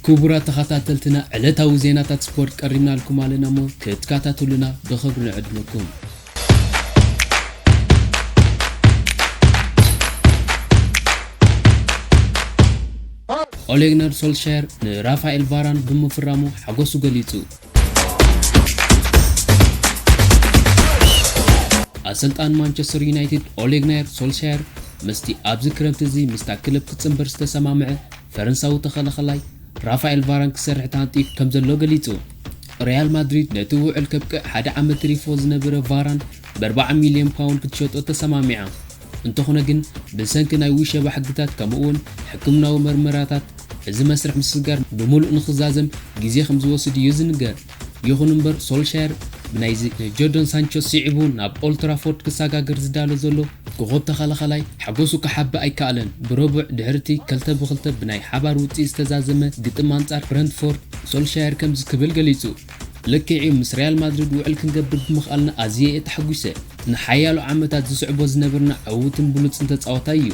ክቡራት ተኸታተልትና፣ ዕለታዊ ዜናታት ስፖርት ቀሪብናልኩም ኣለና እሞ ክትከታተሉና ብኽብሪ ንዕድመኩም። ኦሌ ጉናር ሶልሻየር ንራፋኤል ቫራን ብምፍራሙ ሓጎሱ ገሊጹ። ኣሰልጣን ማንቸስተር ዩናይትድ ኦሌ ጉናር ሶልሻየር ምስቲ ኣብዚ ክረምቲ እዚ ምስታ ክለብ ክጽንበር ዝተሰማምዐ ፈረንሳዊ ተኸላኸላይ ራፋኤል ቫራን ክሰርሕ ተሃንጢዩ ከም ዘሎ ገሊጹ። ሪያል ማድሪድ ነቲ ውዕል ከብቅዕ ሓደ ዓመት ተሪፎ ዝነበረ ቫራን ብ ኣርባዓ ሚልዮን ፓውንድ ክትሸጦ ተሰማሚዓ። እንተኾነ ግን ብሰንኪ ናይ ውሸባ ሕግታት ከምኡ እውን ሕክምናዊ መርመራታት እዚ መስርሕ ምስግጋር ብምሉእ ንኽዛዘም ግዜ ከም ዝወስድ እዩ ዝንገር። ይኹን እምበር ሶልሻየር ብናይዚ ጆርደን ሳንቾ ስዒቡ ናብ ኦልትራፎርድ ክሰጋገር ዝዳሎ ዘሎ ኮኾብ ተኸላኸላይ ሓጎሱ ክሓብእ ኣይከኣለን። ብረቡዕ ድሕርቲ ክልተ ብክልተ ብናይ ሓባር ውፅኢት ዝተዛዘመ ግጥም ኣንጻር ብረንትፎርድ ሶልሻየር ከምዚ ክብል ገሊጹ። ልክዕ እዩ፣ ምስ ሪያል ማድሪድ ውዕል ክንገብር ብምኽኣልና ኣዝየ እየ ተሓጒሰ። ንሓያሎ ዓመታት ዝስዕቦ ዝነበርና ዕዉትን ብሉጽን ተጻዋታይ እዩ።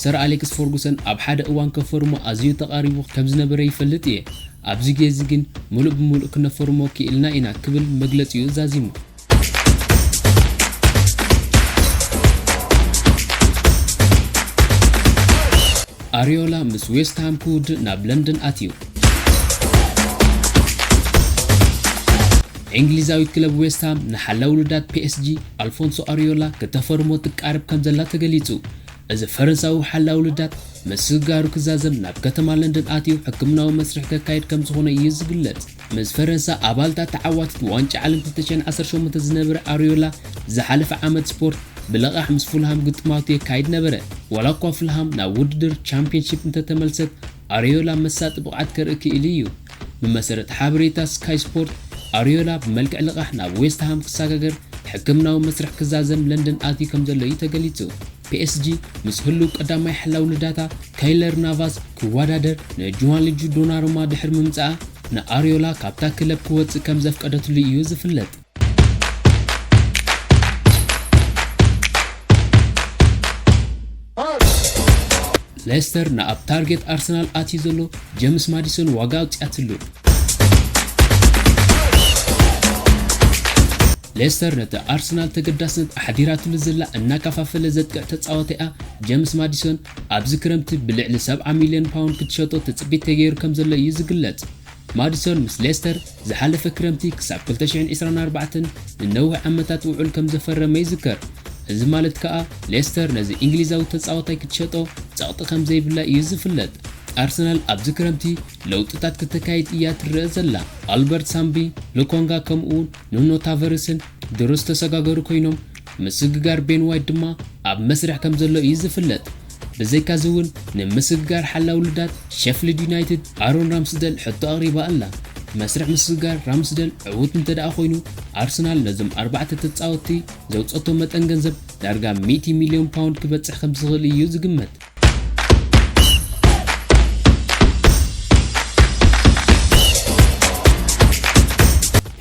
ሰር ኣሌክስ ፈርጉሰን ኣብ ሓደ እዋን ከፈርሞ ኣዝዩ ተቓሪቡ ከም ዝነበረ ይፈልጥ እየ። ኣብዚ ግዜ ግን ምሉእ ብምሉእ ክነፈርሞ ክኢልና ኢና ክብል መግለጺኡ ዛዚሙ። ኣሪዮላ ምስ ዌስትሃም ክውድእ ናብ ለንደን ኣትዩ። እንግሊዛዊት ክለብ ዌስትሃም ንሓላው ውሉዳት ፒ ኤስ ጂ ኣልፎንሶ ኣሪዮላ ክተፈርሞ ትቃረብ ከም ዘላ ተገሊጹ። እዚ ፈረንሳዊ ሓላው ውሉዳት ምስግጋሩ ክዛዘም ናብ ከተማ ለንደን ኣትዩ ሕክምናዊ መስርሕ ከካይድ ከም ዝኾነ እዩ ዝግለጽ። ምስ ፈረንሳ ኣባልታት ተዓዋቲት ዋንጫ ዓለም ክልተ ሽሕን ዓሰርተ ሸሞንተ ዝነበረ ኣሪዮላ ዝሓለፈ ዓመት ስፖርት ብለቓሕ ምስ ፉልሃም ግጥማቱ የካይድ ነበረ። ዋላ እኳ ፉልሃም ናብ ውድድር ቻምፒየንሺፕ እንተተመልሰት ኣሪዮላ መሳጢ ብቕዓት ከርኢ ክኢሉ እዩ። ብመሰረት ሓበሬታ ስካይ ስፖርት ኣሪዮላ ብመልክዕ ልቓሕ ናብ ዌስትሃም ክሰጋገር ሕክምናዊ መስርሕ ክዛዘም ለንደን ኣትዩ ከም ዘሎ እዩ ተገሊጹ። ፒ ኤስ ጂ ምስ ህሉው ቀዳማይ ሓላው ልዳታ ካይለር ናቫስ ክወዳደር ንጁዋንሉጂ ዶናሩማ ድሕሪ ምምጻኣ ንኣሪዮላ ካብታ ክለብ ክወጽእ ከም ዘፍቀደትሉ እዩ ዝፍለጥ። ሌስተር ንኣብ ታርጌት ኣርሰናል ኣትዩ ዘሎ ጀምስ ማዲሶን ዋጋ ኣውጺኣትሉ። ሌስተር ነቲ ኣርሰናል ተገዳስነት ኣሕዲራትሉ ዘላ እናከፋፈለ ዘጥቅዕ ተጻዋቲኣ ጀምስ ማዲሶን ኣብዚ ክረምቲ ብልዕሊ ሰብዓ ሚልዮን ፓውንድ ክትሸጦ ትጽቢት ተገይሩ ከም ዘሎ እዩ ዝግለጽ። ማዲሶን ምስ ሌስተር ዝሓለፈ ክረምቲ ክሳብ ክልተ ሽሕን ዕስራን ኣርባዕተን ንነዊሕ ዓመታት ውዑል ከም ዘፈረመ ይዝከር። እዚ ማለት ከኣ ሌስተር ነዚ እንግሊዛዊ ተጻዋታይ ክትሸጦ ጸቕጢ ከም ዘይብላ እዩ ዝፍለጥ። ኣርሰናል ኣብዚ ክረምቲ ለውጥታት ክተካይድ እያ ትረአ ዘላ። ኣልበርት ሳምቢ፣ ሉኮንጋ ከምኡውን ኑኖ ታቨርስን ድሮ ዝተሰጋገሩ ኮይኖም፣ ምስግጋር ቤን ዋይት ድማ ኣብ መስርሕ ከም ዘሎ እዩ ዝፍለጥ። ብዘይካዚ እውን ንምስግጋር ሓላው ልዳት ሸፍልድ ዩናይትድ ኣሮን ራምስደል ሕቶ ኣቕሪባ ኣላ። መስርሕ ምስግጋር ራምስደል ዕዉት እንተ ደኣ ኮይኑ፣ ኣርሰናል ነዞም ኣርባዕተ ተጻወትቲ ዘውጸቶ መጠን ገንዘብ ዳርጋ ሚእቲ ሚልዮን ፓውንድ ክበጽሕ ከም ዝኽእል እዩ ዝግመት።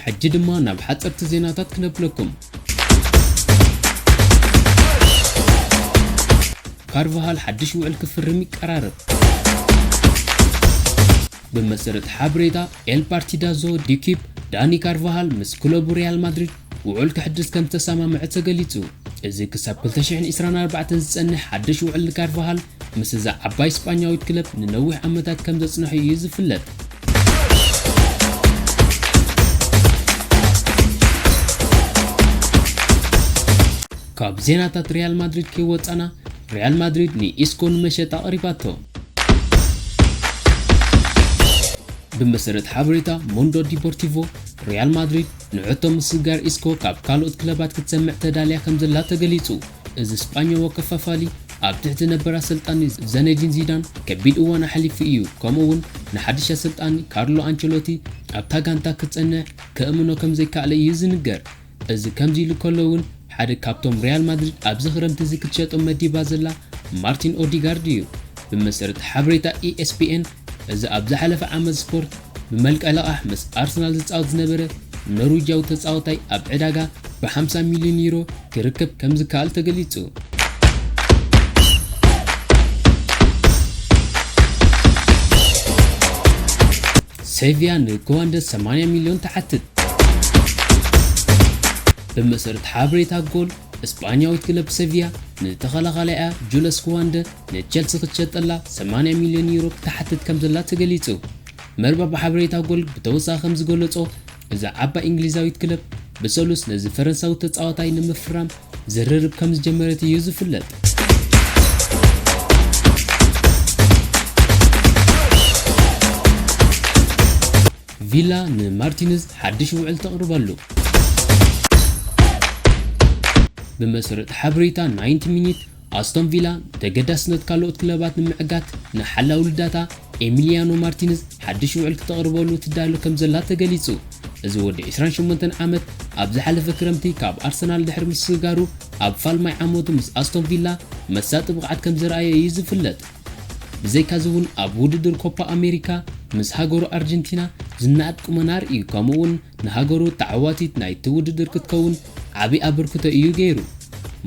ሕጂ ድማ ናብ ሓጸርቲ ዜናታት ክነብለኩም። ካርቫሃል ሓድሽ ውዕል ክፍርም ይቀራረብ። ብመሰረት ሓበሬታ ኤል ፓርቲዳዞ ዲኪፕ፣ ዳኒ ካርቫሃል ምስ ክለቡ ሪያል ማድሪድ ውዕል ክሕድስ ከም ዝተሰማምዐ ተገሊጹ። እዚ ክሳብ ክልተ ሽሕን ዕስራን ኣርባዕተን ዝጸንሕ ሓድሽ ውዕል ንካርቫሃል ምስ እዛ ዓባይ ስጳኛዊት ክለብ ንነዊሕ ዓመታት ከም ዘጽንሖ እዩ ዝፍለጥ። ካብ ዜናታት ሪያል ማድሪድ ከይወጻና፣ ሪያል ማድሪድ ንኢስኮ ንመሸጣ ኣቕሪባቶ። ብመሰረት ሓበሬታ ሞንዶ ዲፖርቲቮ፣ ሪያል ማድሪድ ንዕቶ ምስግጋር ኢስኮ ካብ ካልኦት ክለባት ክትሰምዕ ተዳልያ ከም ዘላ ተገሊጹ። እዚ ስጳኛዊ ኣከፋፋሊ ኣብ ትሕቲ ነበር ኣሰልጣኒ ዘነዲን ዚዳን ከቢድ እዋን ኣሕሊፉ እዩ። ከምኡ እውን ንሓድሽ ኣሰልጣኒ ካርሎ ኣንቸሎቲ ኣብታ ጋንታ ክጸንዕ ከእምኖ ከም ዘይከኣለ እዩ ዝንገር። እዚ ከምዚ ኢሉ ከሎ እውን፣ ሓደ ካብቶም ሪያል ማድሪድ ኣብዚ ክረምቲ እዚ ክትሸጦም መዲባ ዘላ ማርቲን ኦዲጋርድ እዩ። ብመሰረት ሓበሬታ ኢ ኤስ ፒ ኤን፣ እዚ ኣብ ዝሓለፈ ዓመት ስፖርት ብመልክዕ ለቓሕ ምስ ኣርሰናል ዝጻወት ዝነበረ ኖርዊጃዊ ተጻዋታይ ኣብ ዕዳጋ ብ ሓምሳ ሚልዮን ዩሮ ክርከብ ከም ዝከኣል ተገሊጹ። ሴቪያ ንኩዋንደ ሰማንያ ሚልዮን ትሓትት። ብመሰረት ሓበሬታ ጎል፣ እስጳኛዊት ክለብ ሴቪያ ንተኸላኻላይኣ ጁለስ ኩዋንደ ንቸልሲ ክትሸጠላ ሰማንያ ሚልዮን ዩሮ ክትሓትት ከም ዘላ ተገሊጹ። መርበብ ሓበሬታ ጎል ብተወሳኺ ከም ዝገለጾ፣ እዛ ዓባይ እንግሊዛዊት ክለብ ብሰሉስ ነዚ ፈረንሳዊ ተጻዋታይ ንምፍራም ዝርርብ ከም ዝጀመረት እዩ ዝፍለጥ። ቪላ ንማርቲንዝ ሓድሽ ውዕል ተቕርበሉ። ብመሰረት ሓበሬታ ናይንቲ ሚኒት፣ ኣስቶን ቪላ ተገዳስነት ካልኦት ክለባት ንምዕጋት ንሓላው ልዳታ ኤሚሊያኖ ማርቲንዝ ሓድሽ ውዕል ክተቕርበሉ ትዳሎ ከም ዘላ ተገሊጹ። እዚ ወዲ ዕስራን ሸሞንተን ዓመት ኣብ ዝሓለፈ ክረምቲ ካብ ኣርሰናል ድሕሪ ምስግጋሩ፣ ኣብ ፋልማይ ዓመቱ ምስ ኣስቶን ቪላ መሳጢ ብቕዓት ከም ዘርኣየ እዩ ዝፍለጥ። ብዘይካዚ እውን ኣብ ውድድር ኮፓ ኣሜሪካ ምስ ሃገሩ ኣርጀንቲና ዝነኣድ ቁመና ኣርእዩ፣ ከምኡ እውን ንሃገሩ ተዓዋቲት ናይቲ ውድድር ክትከውን ዓቢ ኣበርክቶ እዩ ገይሩ።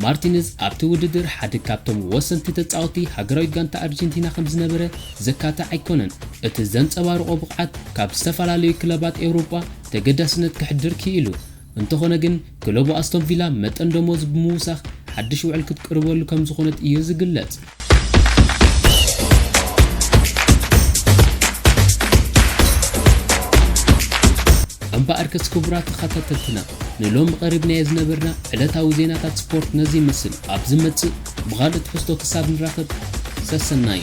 ማርቲንዝ ኣብቲ ውድድር ሓደ ካብቶም ወሰንቲ ተጻወቲ ሃገራዊት ጋንታ ኣርጀንቲና ከም ዝነበረ ዘካትዕ ኣይኮነን። እቲ ዘንጸባርቖ ብቕዓት ካብ ዝተፈላለዩ ክለባት ኤውሮጳ ተገዳስነት ክሕድር ክኢሉ። እንተኾነ ግን፣ ክለቡ ኣስቶን ቪላ መጠን ደሞዝ ብምውሳኽ ሓድሽ ውዕል ክትቅርበሉ ከም ዝኾነት እዩ ዝግለጽ። እምበኣርከስ ክቡራት ተኸታተልትና፣ ንሎሚ ቀሪብናዮ ዝነበርና ዕለታዊ ዜናታት ስፖርት ነዚ ይመስል። ኣብ ዝመጽእ ብኻልእ ትሕዝቶ ክሳብ ንራኸብ፣ ሰሰናዩ።